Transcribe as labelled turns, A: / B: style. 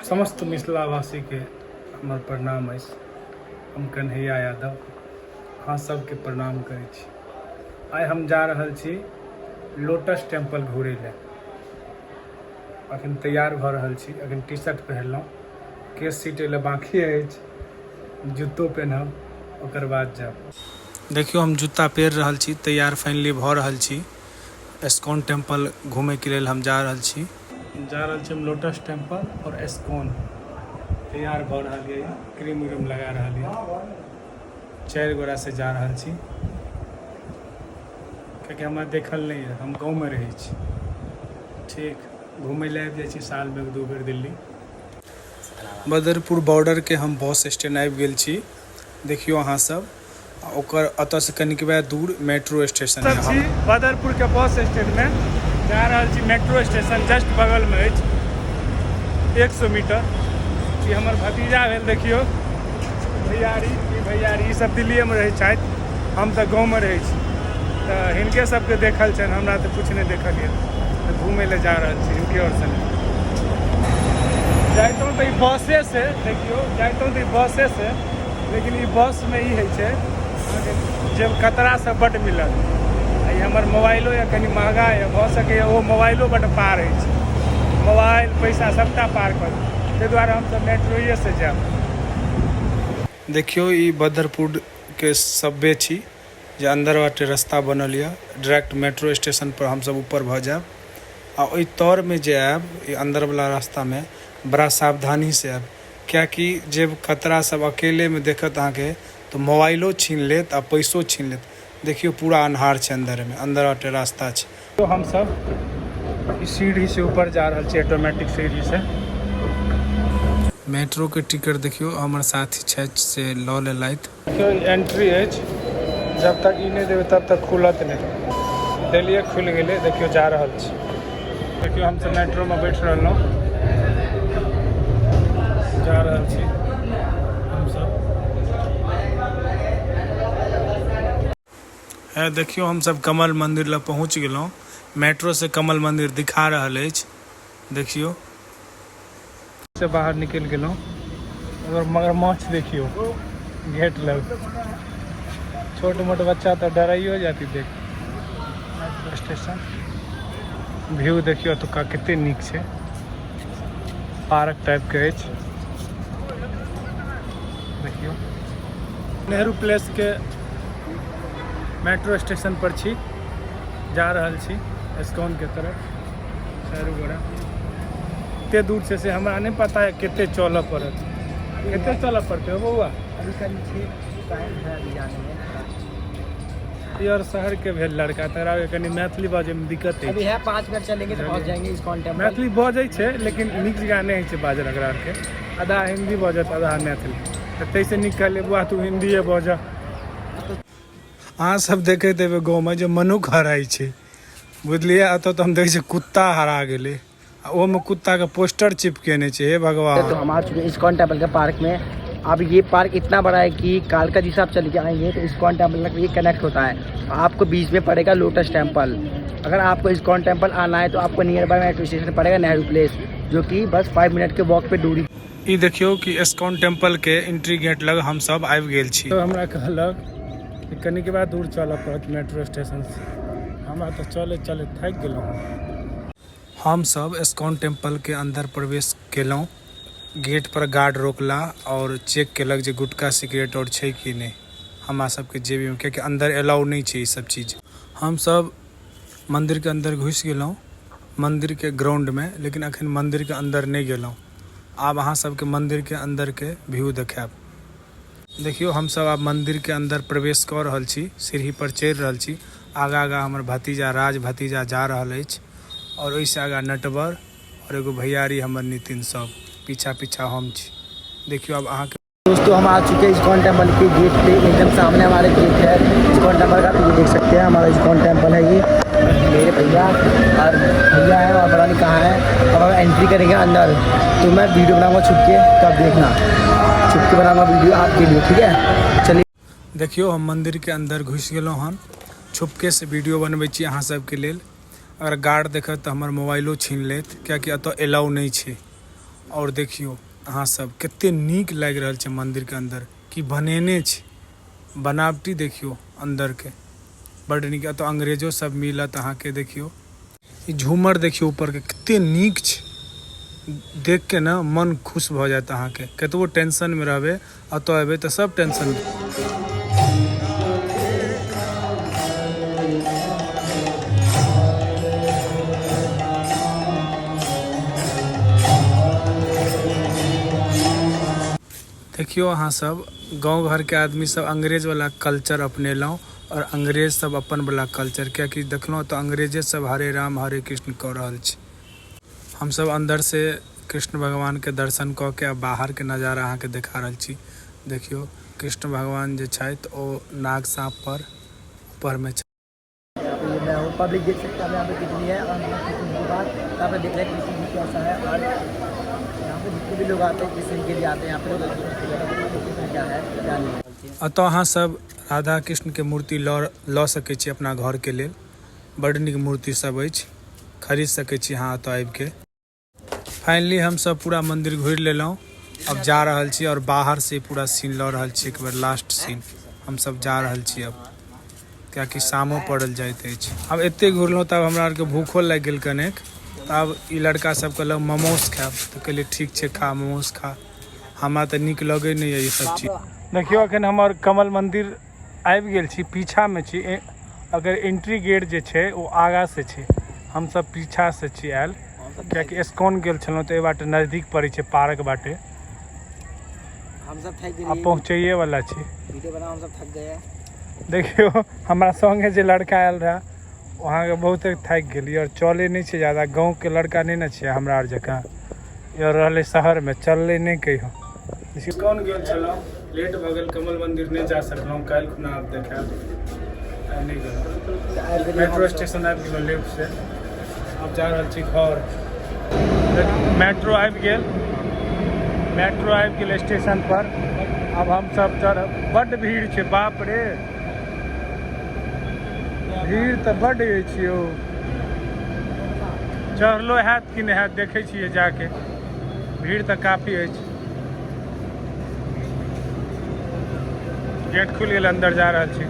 A: समस्त मिथिलावासीके हमर प्रणाम अछि। हम कन्हैया यादव अहाँ सबके प्रणाम करै छी। आइ हम जा रहल छी लोटस टेम्पल घुरै लए। अखन तैयार भऽ रहल छी, अखन टी शर्ट पहिरलहुँ, केश सीटै लए बाँकी अछि, जूतो पेन्हब, ओकर बाद जायब। देखियौ हम जूता पहिर रहल छी, तैयार फाइनली भऽ रहल छी। इस्कॉन टेम्पल घुमैके लेल हम जा रहल छी। जा रहल छी हम लोटस टेम्पल और इस्कॉन। तैयार भऽ रहल यऽ, क्रीम उरीम लगा रहल यऽ। चारि गोरा से जा रहल छी, कियाकि हमरा देखल नहि यऽ, हम गाँवमे रहै छी। ठीक, घुमै लए आबि जाइ छी सालमे एक दू बेर दिल्ली। बदरपुर बॉर्डरके हम बस स्टैंड आबि गेल छी। देखियौ अहाँ सब, आ ओकर एतऽसँ कनिकबे दूर मेट्रो स्टेशन सब छी। बदरपुर के बस स्टैंड में जा रहल छी, मेट्रो स्टेशन जस्ट बगल में अछि, 100 मीटर। ई हमर भतीजा भेल, देखियौ भैयारी, ई भैयारी, ई सब दिल्लीए में रहै छथि, हम तऽ गाँव में रहै छी, तऽ हिनके सबके देखल छनि, हमरा तऽ किछु नहि देखल यऽ। तऽ घूमै लए जा रहल छी हिनके आओर संगे। जाइतहुँ तऽ ई बसे से, देखियौ जाइतहुँ तऽ ई बसे से, लेकिन ई बसमे ई होइ छै अहाँके जेब कतरा सब बड्ड मिलत। आ ई हमर मोबाइलो यऽ कनि महगा यऽ, भऽ सकैए ओ मोबाइलो बड्ड पार होइ छै, मोबाइल पैसा सबटा पार कऽ देत, ताहि दुआरे हमसब मेट्रोएसँ जायब। देखियौ ई बदरपुरके सबवे छी जे अन्दर बाटे रास्ता बनल यऽ, डायरेक्ट मेट्रो स्टेशन पर हमसब ऊपर भऽ जायब। आ ओहि तरमे जे आयब, ई अन्दरवला रास्तामे बड़ा सावधानीसँ आयब, किएकि जेब कतरा सब अकेलेमे देखत अहाँके तऽ मोबाइलो छीन लेत आ पैसो छीन लेत। देखियौ पूरा अन्हार छै अन्दरमे, अन्दर बाटे रास्ता छै। हम सब ई सीढ़ी से ऊपर जा रहल छी, ऑटोमेटिक सीढ़ी से। मेट्रो के टिकट देखियौ हमर साथी छथि से लऽ लेलथि। देखियौ ई एंट्री अछि, जब तक ई नहि देबै तब तक खुलत नहि। देलियै खुलि गेलै, देखियौ जा रहल छी। देखियौ हमसब मेट्रोमे बैठ रहलहुँ, जा रहल छी हमसब। हे देखियौ हमसब कमल मंदिर लग पहुँच गेलहुँ। मेट्रो से कमल मंदिर दिखा रहल अछि, देखियौ। से बाहर निकलि गेलहुँ। मगरमच्छ देखियौ गेट लग, छोट मोट बच्चा तऽ डराइयो जाती देख। मेट्रो स्टेशन व्यू देखियौ एतुका कते नीक छै, पार्क टाइप के अछि। देखियौ नेहरू प्लेस के मेट्रो स्टेशन पर छी, जा रहल छी इस्कॉन के तरफ। चारू गोरा कते दूर छै से हमरा नहि पता है, कते चलऽ पड़त, कते चलऽ पड़तै हो बौआ?
B: अभी करीब 6 टाइम है अभी जाने में।
A: ई और शहर के भेल लड़का, तकरा कनि मैथिली बाजै में दिक्कत
B: अभी है 5 मिनट चलेंगे तो पहुंच जाएंगे इस्कॉन टेम्पल।
A: मैथिली बजै छै लेकिन नीक जकाँ नहि होइ छै बाजल एकरा आरके, आधा हिन्दी बजत आधा मैथिली, तऽ ताहिसँ नीक कहलियै बौआ तू हिन्दीए बजऽ। अहाँ सब देखैत हेबै गाँवमे जे मनुख हराइ छै, बुझलियै, एतऽ तऽ हम देखै छियै कुत्ता हरा गेलै आ ओहोमे कुत्ताके पोस्टर चिपकेने छै, हे भगवान।
B: तो हम आ चुके हैं इस्कॉन टेम्पल के पार्क में। अब ये पार्क इतना बड़ा है कि कालका जी से आप चल के आएंगे तो इस्कॉन टेम्पल तक ये कनेक्ट होता है, आपको बीच में पड़ेगा लोटस टेम्पल। अगर आपको इस्कॉन टेम्पल आना है तो आपको नियर बाय मेट्रो स्टेशन पड़ेगा नेहरू प्लेस, जो कि बस 5 मिनट के वॉक पे दूरी।
A: ई देखियौ कि इस्कॉन टेम्पल के एंट्री गेट लग हम सब आबि गेल छी। तो हमरा कहलक कि कनिक बाद दूर चलऽ पड़त मेट्रो स्टेशन से, हमरा तऽ चलैत चलैत थाकि गेलहुँ। हम सब इस्कॉन टेम्पल के अंदर प्रवेश केलहुँ, गेट पर गार्ड रोकला और चेक केलक जे गुटखा सिगरेट और छै कि नहि हमरा सबके जेबी में, कियाकि अंदर अलाउ नहि छै ई सब चीज। हम सब मंदिर के अंदर घुसि गेलहुँ, मंदिर के ग्राउंड में, लेकिन अखन मंदिर के अंदर नहि गेलहुँ। आब अहाँ सबके मंदिर के अंदर के व्यू देखायब। देखियौ हम सब आब मंदिर के अंदर प्रवेश कऽ रहल छी, सीढ़ी पर चढ़ि रहल छी। आगा आगा हमर भतीजा राज भतीजा जा रहल अछि और ओहिसँ आगा नटवर और एगो भैयारी हमर नितिन, सब पीछा पीछा हम छी। देखियौ आब अहाँके
B: दोस्तों हम आ चुके हैं इस्कॉन टेम्पल के गेट पे, एकदम सामने हमारे गेट है इस्कॉन टेम्पल का, ये देख सकते हैं हमारा इस्कॉन टेम्पल है ये। मेरे भैया और भैया है और पता नहीं कहाँ है। अब हम एंट्री करेंगे अंदर, तो मैं वीडियो बनाऊंगा छुप के, तो आप देखना, छुप के बनाऊंगा वीडियो आपके लिए, ठीक है। चलिए
A: देखियौ हम मंदिर के अंदर घुसि गेलहुँ हन, छुपके से वीडियो बनबै छी अहाँ सबके लेल। अगर गार्ड देखत तऽ हमर मोबाइलो छीन लेत, कियाकि एतऽ अलाउ नहि छै। आओर देखियौ अहाँ सब कते नीक लागि रहल छै मंदिर के अंदर की बनेने छै, बनावटी देखियौ अंदर के बड नीक। एतऽ अंग्रेजो सब मिलत अहाँके। देखियौ ई झूमर देखियौ ऊपर के कते नीक छै, देख के ने मन खुश भऽ जायत अहाँके। कतबो टेंशन में रहबै एतऽ एबै तऽ सब टेंशन। देखियौ अहाँ सब गाँव घर के आदमी सब अंग्रेज वाला कल्चर अपनेलहुँ और अंग्रेज सब अपन वाला कल्चर, कियाकि देखलहुँ तऽ अंग्रेजे सब हरे राम हरे कृष्ण कऽ रहल छै। हमसब अंदर से कृष्ण भगवान के दर्शन कऽ के अब बाहर के नजारा अहाँ के देखा रहल छी। देखियौ कृष्ण भगवान जे छथि ओ नाग सांप पर ऊपर में छथि।
B: यहाँ पे ये मैं हूँ, पब्लिक देख सकते हैं यहाँ पे कितनी है। और कृष्ण जी के बाद यहाँ पे देख रहे हैं कृष्ण जी कैसा है। और यहाँ पे जितने भी लोग आते हैं कृष्ण के लिए आते हैं, यहाँ पे लोग कृष्ण क्या है क्या नहीं है।
A: एतऽ अहाँ सब राधा कृष्ण के मूर्ति लऽ सकै छी अपना घर के लेल। बड नीक मूर्ति सब अछि, खरीद सकै छी अहाँ एतऽ आबि के। फाइनली हम सब पूरा मंदिर घुरि लेलहुँ, अब जा रहल छी और बाहर से पूरा सीन लऽ रहल छी। एक बेर लास्ट सीन हम सब जा रहल छी अब, कियाकि शामो पड़ल जाइत अछि। आब एते घुरलहुँ तब हमरा आरके भूखो लागि गेल कनेक। तब ई लड़का सब कहलक मोमोज खायब, तऽ कहलियै ठीक छै खा मोमोज खा, हमरा तऽ नीक लगै नहि यऽ ई सब चीज। देखियौ अखन हमर कमल मंदिर आबि गेल छी, पीछामे छी। अगर एंट्री गेट जे छै ओ आगाँ से छै, हमसब पीछा से छी आयल, कियाकि इस्कॉन गेल छलहुँ तऽ एहि बाटे नजदीक पड़ै छै पार्क बाटे।
B: हमसब थकि गेलियै।
A: आब पहुँचैए वाला छी।
B: वीडियो बना हमसब थक गए।
A: देखियौ हमरा संगे जे लड़का आयल रहए ओ अहाँके बहुते थाकि गेली और चलै नहि छै ज्यादा, गाँवके लड़का नहि ने छै हमरा आर जकाँ, ई रहलै शहरमे, चललै नहि कहियो। इस्कॉन गेल छलहुँ, लेट भऽ गेल, कमल मंदिर नहि जा सकलहुँ, काल्हि खुना आब देखायब, आइ नहि गेलहुँ। मेट्रो स्टेशन आबि गेलहुँ लेफ्ट से, आब जा रहल छी घर। मेट्रो आबि गेल, मेट्रो आबि गेल स्टेशन पर, आब हमसब चढ़ब। बड्ड भीड़ छै, बाप रे भीड़ तऽ बड्ड अछि यौ। चढ़लो हैत कि नहि हैत देखै छियै जाके, भीड़ तऽ काफी अछि। गेट खुलि गेल, अंदर जा रहल छी।